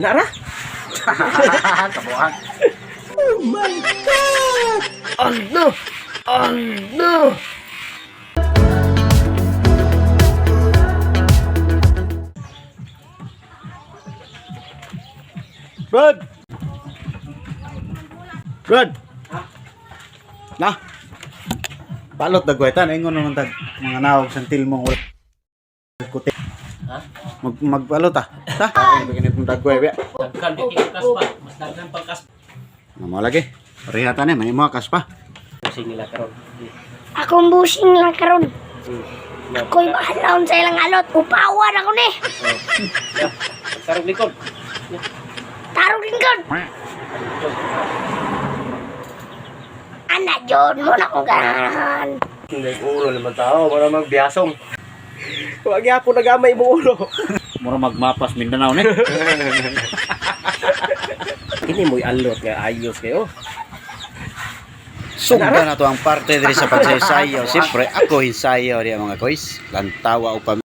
Nara? Kabuang. Ano? Ano? Brad! Brad! Na! Balot na gwaitan, ingon naman tag mga nawag sa tilmong wala kuti. Ha? Magbalot ah. Ta? Ay, bagay mong dagway ba? Daghan di kay kaspa. Mas daghan pang kaspa. Nga lagi. Pareha ta ni, may mga kaspa. Busing nila karon. Akong busing lang karon. Ako'y bahalaon sa ilang alot. Upawan ako ni. Tarong likod. Tarong lingkod. Ana, John mo na akong ganahan. Hindi ulo naman tao, para magbiyasong. Wag gyapon nagamay mo ulo. Mura magmapas Mindanao ni. Kini mo'y alot nga ayos kayo. Sugda na to ang parte diri sa pagsayaw. Siyempre, ako hinsayaw diya mga koys. Lantawa o pamilya.